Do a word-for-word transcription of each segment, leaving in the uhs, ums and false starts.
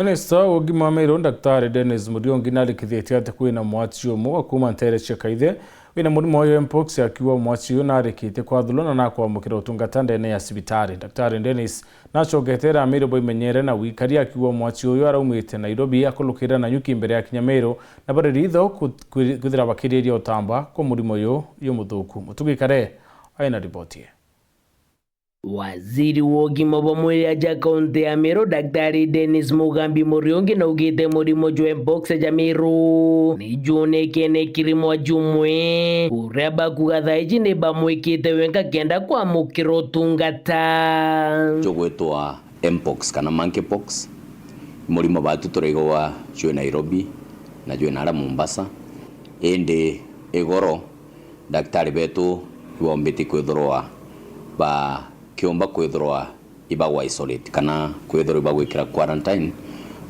Minista wa ugima wa Meru, Daktari Dennis Muriungi, narikithitie ati kwina mwachio umwe wa kuuma nteere cia Kaithe wina murimo uyu wa mpox, akiuga mwachio uyu narikitie kwathurwa na nakwamukira utungata ndene ya cibitari. Daktari Dennis nacoketere Ameru baimenyere na wikari, akiuga mwachio uyu araumite Nairobi, akurukira Nanyuki mbere ya kinya Meru, na bari ritho ku-, kwi-, kwithira bakiriria utamba kwa murimo uyu jumuthuku. Mutugi Kare aina riboti ii. Waziri wa ugima bwa mwiri aja kaunti ya Meru, Daktari Dennis Mugambi Muriungi, naugite murimo jwa mpox ja Meru ni juonekene kiri mwachio umwe, uria bakuga thaa iji ni bamwikite wenka kenda kwamukira utungata. Jugwitwa mpox kana monkeypox, murimo batu turaigagwa jwi Nairobi na jwi nara Mombasa, indi igoro Daktari betu ibombite kwithirwa bakiumba kwithirwa ibagwa isolate kana kwithirwa ibagwikira quarantine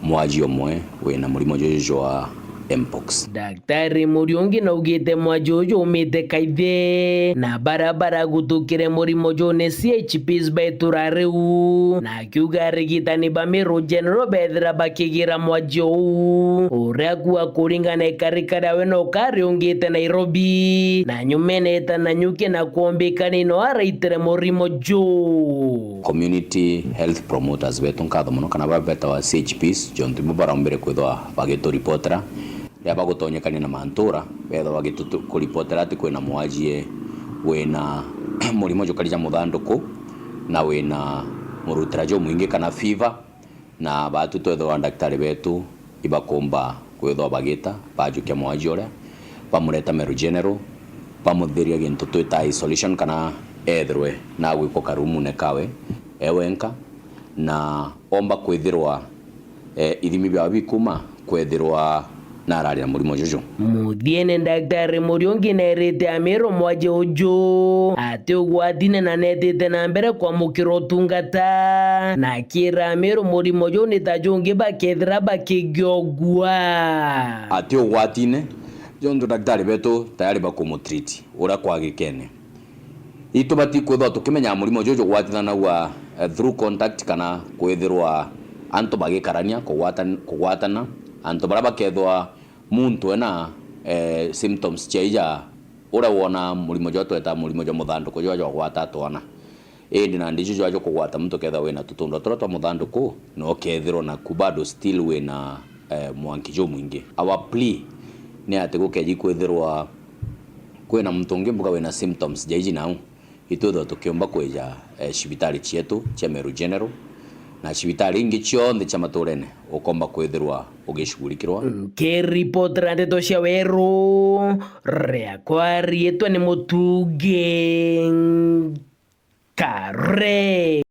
mwachio umwe wina murimo juju jwa mpox. Daktari Muriungi naugite mwachio uju umite Kaithe, na baria baragutukire murimo juu ni C H Ps ba itura riu, na akiuga arigitani ba Meru General bethira bakigira mwachio uu, uria kuuga kuringana ikarika riawe no kariungite Nairobi, na nyumene eta Nanyuki na kwombikani no araitire murimo juu. Community health promoters betu nkatho mono, kana baria betawa C H Ps, jontu ibo barombire kwithwa bagituripotera riria bagutonyekania na mantura, bethwa bagitutu-, kuripotera ati kwina mwajie wina murimo jukari ja muthanduku na wina murutira jumwingi kana fever, na batu twethirwa ndagitari betu ibakumba kwithwa bagita bajukia mwajie uria, bamureta Meru General, bamuthiria gintu twita isolation kana ethirwe nagwikwa karumune kawe e wenka, na omba kwithirwa, eh, ithimi biawe bikuma kwethirwa narari na murimo juju. Muthiene, Daktari Muriungi nerite Ameru mwajie uju ati ugwatine na netite na mbere kwamukira utungata, na akira Ameru murimo juu ni ta jungi bakethira bakigiogua. Ati ugwatine, jontu ndagitari betu tayari bakumutreat uria kwagikene. Itubati kwithirwa tukimenyaga murimo juju jugwatanagua, eh, through contact kana kwithirwa antu bagikarania, kugwatan-, kugwatana. Antu baria bakethwa muntu ena, eh, symptoms cia ija, uria wona murimo jwa tweta murimo jwa muthanduku jwa jwagwata twana. Indi nandi icio jwaja kugwata muntu kethirwa wina tutundwa turia twa muthanduku, na ukethirwa naku bado still wina, eh, mwanki jumwingi. Our plea ni ati gukeji kwithirwa kwina muntu ungi mbuga wina symptoms ja iji nau, itwithirwa tukiumba kwija, eh, cibitari cietu cia Meru General na cibitari ingi cionthe cia maturene ukomba kwithirwa ugicugurikirwa. Nkiripotera ndeto cia Weru, riakwa riitwa ni Mutugi Kare.